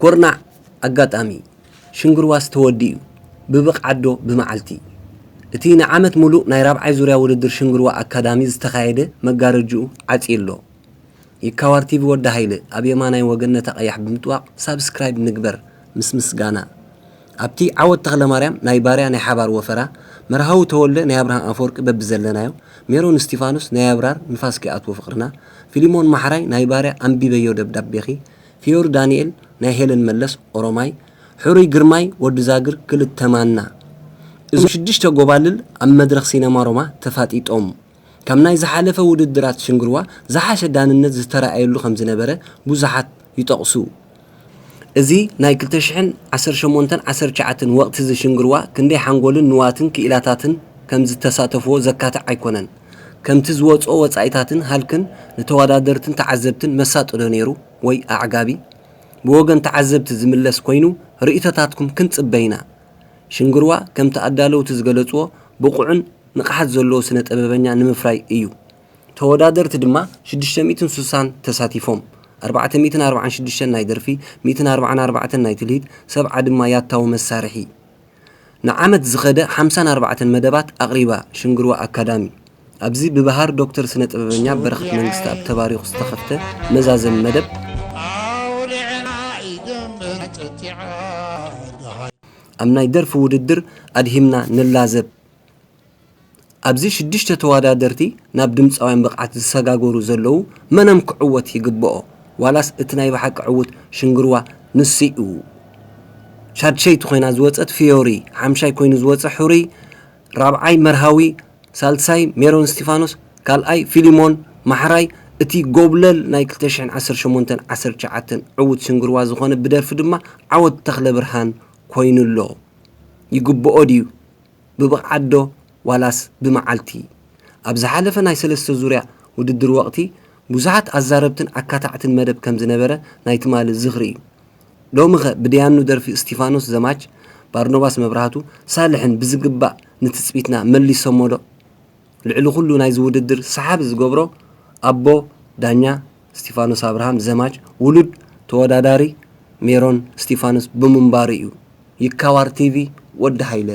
ኮርናዕ ኣጋጣሚ ሽንግርዋስ ተወዲኡ ብብቕዓት ዶ ብመዓልቲ? እቲ ንዓመት ሙሉእ ናይ ራብዓይ ዙርያ ውድድር ሽንግርዋ ኣካዳሚ ዝተኻየደ መጋረጅኡ ዓጽዩ ኣሎ። ይካዋር ቲቪ ወዲ ሃይለ ኣብ የማናይ ወገን ነታ ቀያሕ ብምጥዋቕ ሳብስክራይብ ንግበር ምስ ምስጋና። ኣብቲ ዓወት ተኽለማርያም ናይ ባርያ ናይ ሓባር ወፈራ፣ መርሃዊ ተወልደ ናይ ኣብርሃም ኣፈወርቂ በብዘለናዮ፣ ሜሮን እስቲፋኖስ ናይ ኣብራር ንፋስ ከይኣትዎ ፍቕርና፣ ፊሊሞን ማሕራይ ናይ ባርያ ኣንቢበዮ ደብዳቤኺ፣ ፊዮሪ ዳንኤል ናይ ሄለን መለስ ኦሮማይ፣ ሕሩይ ግርማይ ወዲ ዛግር ክልተ ማና። እዞም ሽዱሽተ ጎባልል ኣብ መድረኽ ሲነማ ሮማ ተፋጢጦም። ካብ ናይ ዝሓለፈ ውድድራት ሽንግርዋ ዝሓሸ ዳንነት ዝተራእየሉ ከም ዝነበረ ብዙሓት ይጠቕሱ። እዚ ናይ ክልተ ሽሕን ዓሰርተ ሸሞንተን ዓሰርተ ትሽዓተን ወቕቲ እዚ ሽንግርዋ ክንደይ ሓንጎልን ንዋትን ክኢላታትን ከም ዝተሳተፍዎ ዘካትዕ ኣይኮነን። ከምቲ ዝወጽኦ ወጻኢታትን ሃልክን ንተወዳደርትን ተዓዘብትን መሳጢ ዶ ነይሩ ወይ ኣዕጋቢ? ብወገን ተዓዘብቲ ዝምለስ ኮይኑ ርእይቶታትኩም ክንጽበ ኢና። ሽንግርዋ ከምቲ ኣዳለውቲ ዝገለጽዎ ብቑዕን ንቕሓት ዘለዎ ስነ ጥበበኛ ንምፍራይ እዩ። ተወዳደርቲ ድማ ሽዱሽተ ሚእትን ስሳን ተሳቲፎም፣ ኣርባዕተ ሚእትን ኣርባዓን ሽዱሽተን ናይ ደርፊ፣ ሚእትን ኣርባዓን ኣርባዕተን ናይ ትልሂት፣ ሰብዓ ድማ ያታዊ መሳርሒ። ንዓመት ዝኸደ ሓምሳን ኣርባዕተን መደባት ኣቕሪባ ሽንግርዋ ኣካዳሚ። ኣብዚ ብበሃር ዶክተር ስነ ጥበበኛ በረኸት መንግስተኣብ ተባሪኹ ዝተኸፍተ መዛዘሚ መደብ፣ ኣብ ናይ ደርፊ ውድድር ኣድሂምና ንላዘብ። ኣብዚ ሽዱሽተ ተወዳደርቲ ናብ ድምጻውያን ብቕዓት ዝሰጋገሩ ዘለዉ መነም ክዕወት ይግብኦ? ዋላስ እቲ ናይ ብሓቂ ዕዉት ሽንግርዋ ንሱ እዩ? ሻድሸይቲ ኮይና ዝወጸት ፊዮሪ፣ ሓምሻይ ኮይኑ ዝወጸ ሕሩይ፣ ራብዓይ መርሃዊ፣ ሳልሳይ ሜሮን እስቲፋኖስ፣ ካልኣይ ፊሊሞን ማሕራይ፣ እቲ ጎብለል ናይ ክልተ ሽሕን ዓሰርተ ሸሞንተን ዓሰርተ ትሽዓተን ዕዉት ሽንግርዋ ዝኾነ ብደርፊ ድማ ዓወት ተኽለብርሃን ኮይኑ ኣሎ። ይግብኦ ድዩ? ብብቕዓት ዶ ዋላስ ብመዓልቲ? ኣብ ዝሓለፈ ናይ ሰለስተ ዙርያ ውድድር ወቕቲ ብዙሓት ኣዛረብትን ኣካታዕትን መደብ ከም ዝነበረ ናይ ትማሊ ዝኽሪ እዩ። ሎሚኸ ብደያኑ ደርፊ እስቲፋኖስ ዘማች፣ ባርኖባስ መብራህቱ፣ ሳልሕን ብዝግባእ ንትጽቢትና መሊሶሞ ዶ? ልዕሊ ኩሉ ናይዚ ውድድር ሰሓቢ ዝገብሮ ኣቦ ዳኛ እስቲፋኖስ ኣብርሃም ዘማች ውሉድ ተወዳዳሪ ሜሮን እስቲፋኖስ ብምንባሩ እዩ። ይካዋር ቲቪ ወዲ ሃይለ።